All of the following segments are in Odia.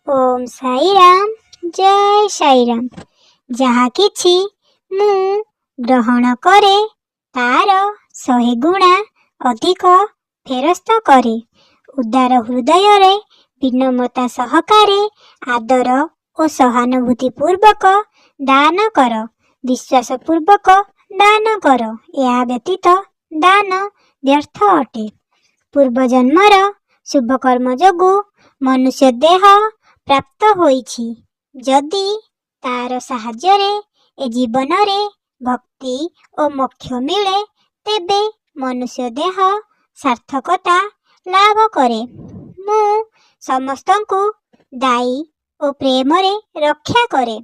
ଓମ୍ ସାଇରାମ, ଜୟ ସାଇରାମ। ଯାହା କିଛି ମୁଁ ଗ୍ରହଣ କରେ, ତାର 100 ଗୁଣା ଅଧିକ ଫେରସ୍ତ କରେ। ଉଦାର ହୃଦୟରେ ବିନମ୍ରତା ସହକାରେ ଆଦର ଓ ସହାନୁଭୂତି ପୂର୍ବକ ଦାନ କର। ବିଶ୍ୱାସ ପୂର୍ବକ ଦାନ କର। ଏହା ବ୍ୟତୀତ ଦାନ ବ୍ୟର୍ଥ ଅଟେ। ପୂର୍ବଜନ୍ମର ଶୁଭକର୍ମ ଯୋଗୁଁ ମନୁଷ୍ୟ ଦେହ ପ୍ରାପ୍ତ ହୋଇଛି। ଯଦି ତାର ସାହାଯ୍ୟରେ ଏ ଜୀବନରେ ଭକ୍ତି ଓ ମୋକ୍ଷ ମିଳେ, ତେବେ ମନୁଷ୍ୟ ଦେହ ସାର୍ଥକତା ଲାଭ କରେ। ମୁଁ ସମସ୍ତଙ୍କୁ ଦୟା ଓ ପ୍ରେମରେ ରକ୍ଷା କରେ।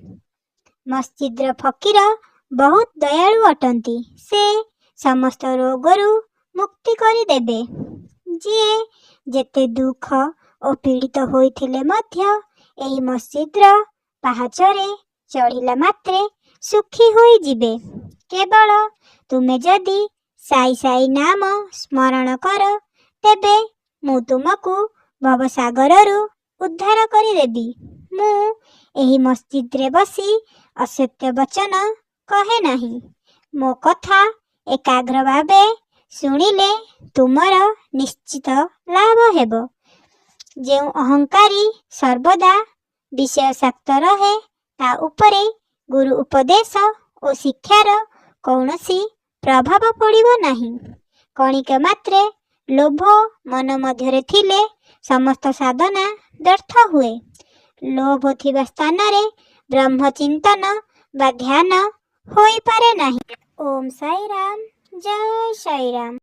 ମସଜିଦର ଫକୀର ବହୁତ ଦୟାଳୁ ଅଟନ୍ତି। ସେ ସମସ୍ତ ରୋଗରୁ ମୁକ୍ତି କରିଦେବେ। ଯିଏ ଯେତେ ଦୁଃଖ ଓ ପୀଡ଼ିତ ହୋଇଥିଲେ ମଧ୍ୟ ଏହି ମସଜିଦର ପାହାଚରେ ଚଢ଼ିଲା ମାତ୍ରେ ସୁଖୀ ହୋଇଯିବେ। କେବଳ ତୁମେ ଯଦି ସାଇ ସାଇ ନାମ ସ୍ମରଣ କର, ତେବେ ମୁଁ ତୁମକୁ ଭବସାଗରରୁ ଉଦ୍ଧାର କରିଦେବି। ମୁଁ ଏହି ମସଜିଦରେ ବସି ଅସତ୍ୟ ବଚନ କହେ ନାହିଁ। ମୋ କଥା ଏକାଗ୍ର ଭାବେ ଶୁଣିଲେ ତୁମର ନିଶ୍ଚିତ ଲାଭ ହେବ। ଯେଉଁ ଅହଙ୍କାରୀ ସର୍ବଦା ବିଷୟାସକ୍ତ ରହେ, ତା ଉପରେ ଗୁରୁ ଉପଦେଶ ଓ ଶିକ୍ଷାର କୌଣସି ପ୍ରଭାବ ପଡ଼ିବ ନାହିଁ। କଣିକା ମାତ୍ରେ ଲୋଭ ମନ ମଧ୍ୟରେ ଥିଲେ ସମସ୍ତ ସାଧନା ବ୍ୟର୍ଥ ହୁଏ। ଲୋଭ ଥିବା ସ୍ଥାନରେ ବ୍ରହ୍ମଚିନ୍ତନ ବା ଧ୍ୟାନ ହୋଇପାରେ ନାହିଁ। ଓମ୍ ସାଇରାମ, ଜୟ ସାଇରାମ।